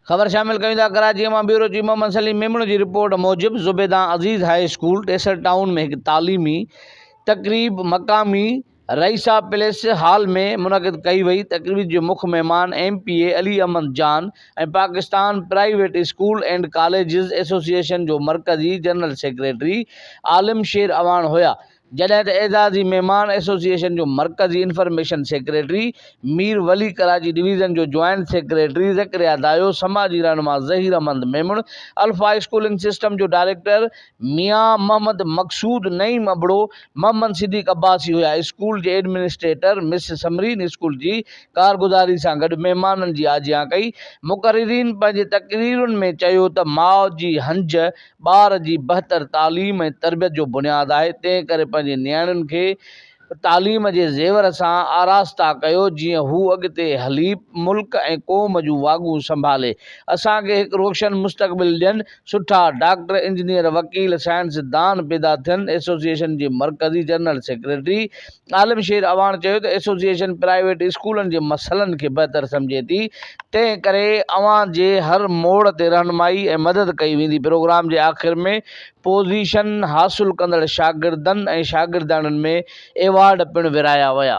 خبر شامل ڪيون ٿا ڪراچيء مان بيورو چيف محمد سليم ميمڻ جي رپورٽ موجب Zubaida Aziz high school Tessar town ۾ هڪ تعليمي تقريب مقامي رئيسا پليس هال ۾ منعقد ڪئي وئي تقريب جو مک مهمان M P A Ali Ahmed Jan ۽ Pakistan private school and colleges association جو مرڪزي جنرل سيڪريٽري عالم شير اعواڻ هيا جڏهن ته اعزازي مهمان ايسوسيئيشن جو مرڪزي information secretary Mir Wali Karachi division جو جوائنٽ سيڪريٽري زڪريا دايو، سماجي رهنما Zaheer Ahmed Memon, alpha schooling system جو ڊائريڪٽر ميان محمد مقصود نعيم ابڙو، محمد صديق عباسي هيا. اسڪول جي ايڊمنسٽريٽر مس ثمرين اسڪول جي ڪارگذاري سان گڏ مهمانن جي آجيان ڪئي. مقررين پنهنجي تقريرن ۾ چيو ته ماء جي هنج ٻار جي بهتر تعليم ۽ تربيت جو بنياد آهي، تنهن ڪري پنهنجي نياڻين کي تعليم جي زيور سان آراسته ڪيو، جيئن هو اڳتي هلي ملڪ ۽ قوم جون واڳون سنڀالي اسان کي هڪ روشن مستقبل ڏين، سٺا ڊاڪٽر، انجنيئر، وڪيل، سائنسدان پيدا ٿين. ايسوسيئيشن جي مرڪزي جنرل سيڪريٽري عالم شير اعواڻ چيو ته ايسوسيئيشن پرائيويٽ اسڪولن جي مسئلن کي بهتر سمجهي ٿي، تنهن ڪري اوهان جي هر موڙ تي رهنمائي ۽ مدد ڪئي ويندي. پروگرام جي آخر ۾ پوزيشن حاصل ڪندڙ شاگردن ۽ شاگردياڻين ۾ ايوارڊ پڻ ورهايا ويا.